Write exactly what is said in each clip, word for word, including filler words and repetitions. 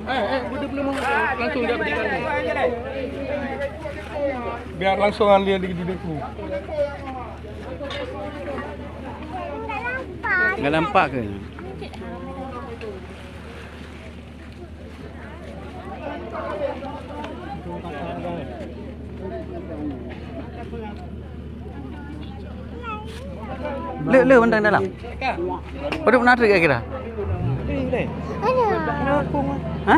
Eh, eh, langsung dia berikan. Biar langsung dia di, di, di. Enggak nampak ke? Le, le, bantang dalam. Padub na treuk kira-kira? Ha?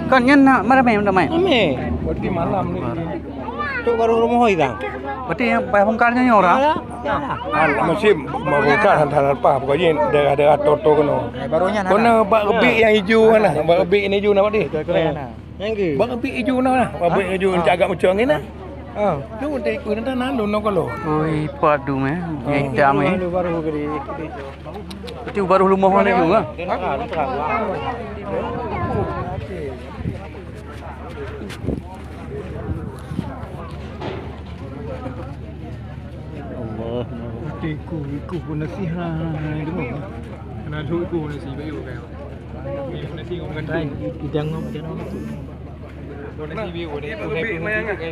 Kan nyan na ramai, ramai. Ramai. Berarti malam ni. Tu baru rumoh orang. Berarti nyang payah bongkar nyoe orang? Kan masih mau bongkar hantar apa, pokoknya daerah-daerah Toto kena. Baru nyan. Kena bak rebik yang hijau kan lah. Bak rebik yang hijau nama dia? Nyang ke? Bak rebik hijau nah, bak rebik hijau, ah, cak agak macam angin nah. Ah. Tu untuk ikut nanti nah, dono kalau. Oi, padu meh. Ah. Hitam meh. Baru, baru gede. Itu baru rumah mana juga? Allah. Iku, iku pun nasi ha, ha, ha, itu mah. Kena dua iku nasi bayu kan. Ni nasi orang kan. Idang ngam macam mana? Pun nasi bayu deh. Pun nasi bayu kan.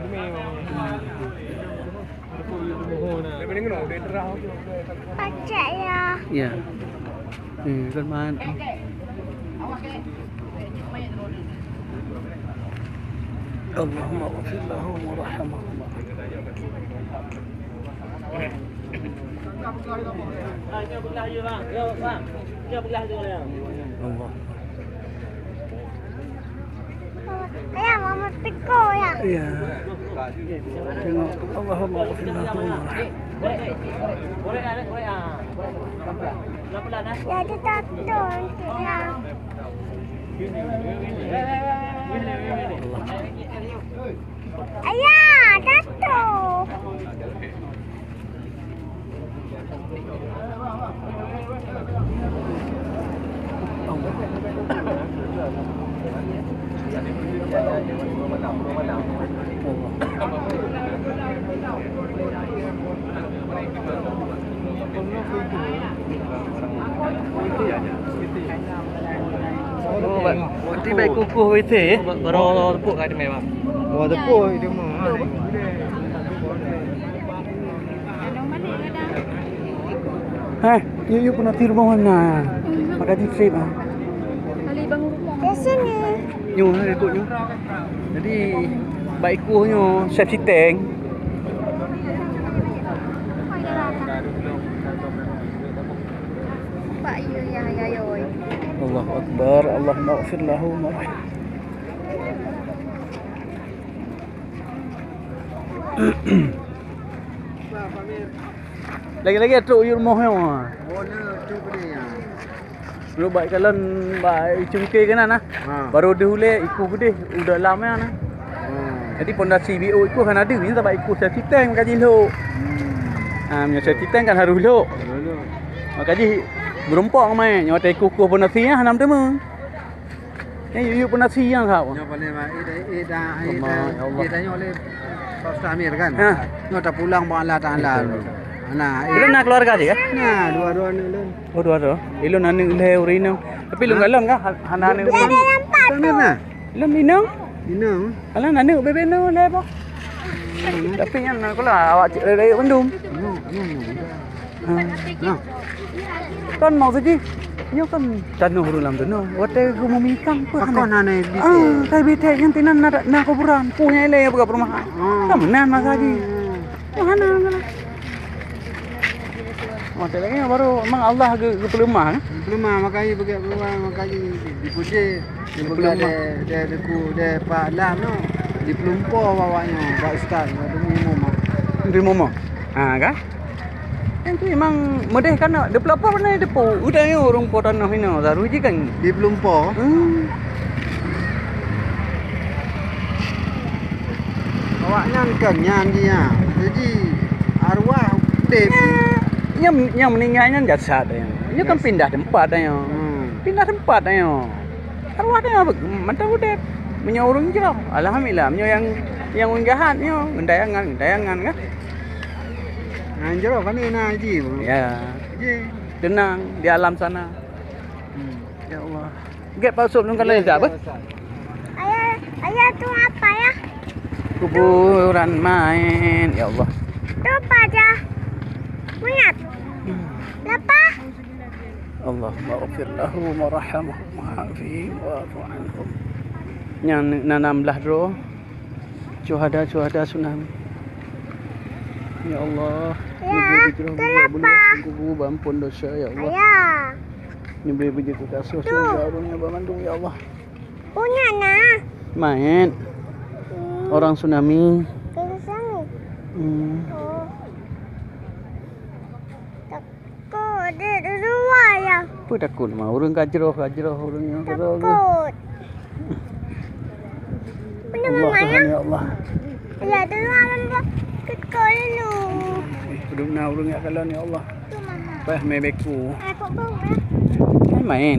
Pacak ya. Ya. Eh, kan man. Allahumma ighfir lahu warhamhu. Allah. Ayah, mama teko ya. Iya. Tengok. Allahumma ighfir lahu warhamhu. Jadi tato nanti ya. Ayah, jatuh. Oh, ba-, berarti baik kukuh beutôi, eh? Baru tepuk kat dia, bang. Oh, tepuk dia mah. Heh, yuk, yuk, pernah tiru bang mana? Pakai trip ah. Di sini. Nyoe, eh, ikut nyoe. Jadi, bak ikut nyoe, chef siteng. Pak, iya, iya, iya, iya, oi. Allahu Akbar, Allahumma ighfir lahu warhamhu. Lagi-lagi trok u rumoh nyoe. Oh, na tu kena ya. Dulu bak kalon bak cungke keunan nah. Ha. Baru deuh ulèe iku keudeh u dalam nyan nah. Ha. Jadi pondasi B O iku hana deuh, nyan bak iku safety tank maka jih lhok. Hmm. Ha, meunyoe safety tank kan harus lhok. Betul. Maka jih beureumpok ngon mai, nyoe watèe iku kuh pondasi nyan hana meuteumé. Nyan yue-yue pondasi nyan hak. Nyoe paling baik, eh, eh, dah, eh, Aman, dah, ya Allah. Eh, dah nyoe oleh Pak Ustaz Amir kan? Ha. Nyoe tapulang bak Allah Taala. Betul. Nah, eh. Lôn na keluarga jih, kan? Nah, dua-dua aneuk lôn. Oh, dua tu. Ilôn aneuk lhèe ureueng inong. Tapi lôn Ha? galon kah? Han-, hana aneuk Dia ureueng. Ada nampak tu. Sana. Ilôn inong. Inong. Alah, aneuk bebe inong lhèe boh. Tapi nyan aku lah awak cek rayeuk mandum. Inong, inong, inong. Ha. Nah. Kan maksud jih, nyoe kan tanoh ureueng lam tanoh. Watèe geumumi ikan pun Pakon hana. Hana bisi. Ah, kai bithèe nyan tinan na, na kuburan. Punya ilèe buka perumahan. Hmm. Kan meunan masa jih. Hmm. Mana, mana? Oh, tak lagi baru memang Allah ge-, geupeuleumah, eh? Geupeuleumah, makanya bagi Allah, makanya dipuji, dipuji Geupeuleumah. Deh, deh, deku, deh, Pak Lam tu. Dipeulumpo awaknyan, Pak Ustaz, demi umum, ah. Demi umum. Ha, kan? Kan tu memang meudeh kan, dia pelapor ni, dia pu-, udah ya, ureueng po tanoh inoe, taru je kan? Dipeulumpo. Hmm. Awaknyan kan nyan dia. Jadi, arwah udép. Nyang, nyang meuninggai nyan jasad, ya. Dia kan Yes. pindah tempat, ya. Hmm. Pindah tempat, ya. Arwah dia mantong udép. Meunyoe ureueng jroh, alhamdulillah. Meunyoe nyang, nyang ureueng jahat nyoe, gentayangan, gentayangan kan. Nah, jroh kan na ji. Ya. Ji. Tenang di alam sana. Hmm. Ya Allah. Gét palsu nunggu lagi siapa? Ayah, ayah tu apa ya? Kuburan main, ya Allah. Tu apa aja? Mayat. Lepas? Allahumma ighfir lahum warhamhum wa'afihim wa'fu anhum. Nyang na enam belas droe syuhada-syuhada tsunami. Ya Allah, ya, neubri beujroh kenapa? Bak buleuen kubu, bak amphon desya, ya Allah. Ya. Neubri beujeuet keu kasôh syuhada ureueng nyan banmandum, ya Allah. Punya na. Main. Hmm. Orang tsunami. Tsunami. Hmm. Oh. Takut dia dua ya. Apa takut mah? Ureueng ka jroh, ka jroh ureueng nyan ka jroh. Takut. Punya Allah mama Tuhan, ya. Ya Allah. Ya, dulu abang takut dulu. Eh, peuduek na ureueng jak kalon, ya Allah. Tu mama. Pah mé beku. Aku bau ya. Main.